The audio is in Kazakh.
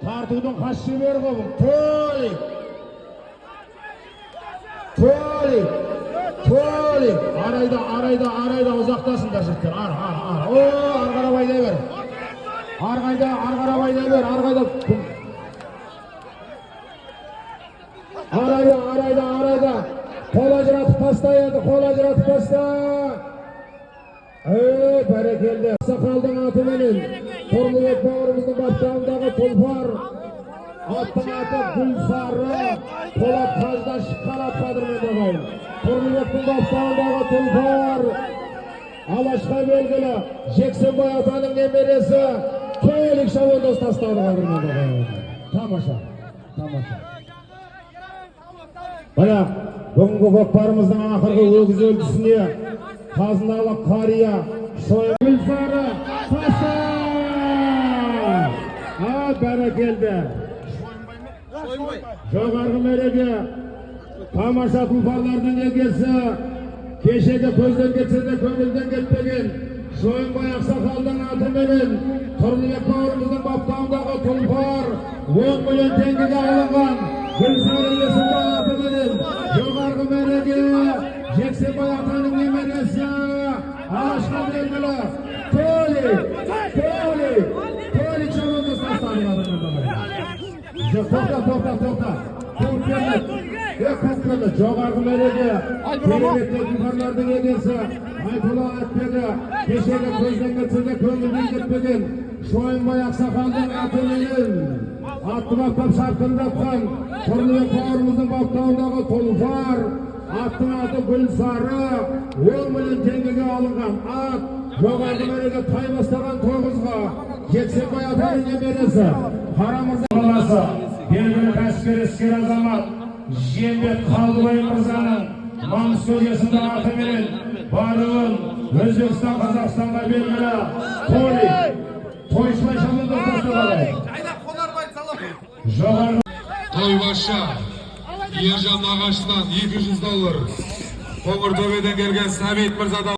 Тартудың хас шебері ғой бұл. Толик! Толик! Толик! Арайда, арайда, арайда ұзақтасыңдар, жігіттер. Ары, ары, ары. О, ары қарап айдай бер. Ары қайда, ары қарап айдай бер, ары қайда. Арайда, арайда, арайда. Қол ажыратып таста енді, қол ажыратып таста. Ей, бәрекелді. Сақалдың атыменен Тұрлыбек бауырымыздың баптауындағы тұлпар, аттың аты Гүлсары, Полат қажыдан шыққан ат, қадірменді ағайын. Тұрлыбектің баптауындағы тұлпар, Алашқа белгілі Жексенбай атаның немересі Толик шабандоз тастады, қадірменді ағайын. Тамаша, тамаша. Міне, бүгінгі көкпарымыздың ақырғы өгіз өлтісіне қазыналы қария Шойын Гүлсары таста! А, бәрекелді. Жоғарғы мәреге тамаша тұлпарлардың егесі, кешегі көзден кетсе де көңілден кетпеген Шойынбай ақсақалдың атыменен Тұрлыбек бауырымыздың баптауындағы тұлпар, 10 миллион теңгеге алынған Гүлсары есімді атыменен жоғарғы мәреге Жексенбай атаның немересі, Алашқа белгілі Толик, Толик, Толик шабандоз тастады. Жоқ, тоқта, тоқта, тоқта. Қуып бермеді. Е, қуып бермеді. Жоғарғы мәреге кереметті тұлпарлардың егесі Айтұлы Атбегі, кешегі көзден кетсе де көңілден кетпеген Шойынбай ақсақалдың атыменен атты баптап шаптырып жатқан Тұрлыбек бауырымыздың баптауындағы тұлпар, аттың аты Гүлсары, 10 миллион теңгеге алынған ат жоғарғы мәреге тай бастаған тоғызға Жексенбай атаның немересі, Қарамырза баласы, белгілі кәсіпкер, іскер азамат Жиенбек Қалдыбай мырзаның Маңғыстау есімді атыменен барлығын Өзбекстан, Қазақстанға белгілі Толик Тойшыбай шабандоз тастаған. Жайнақ Қонарбай салам. Жоғарғы Тойбашы Ержан нағашысынан 200 доллар. Қоңыртөбеден келген Сәбит мырзадан.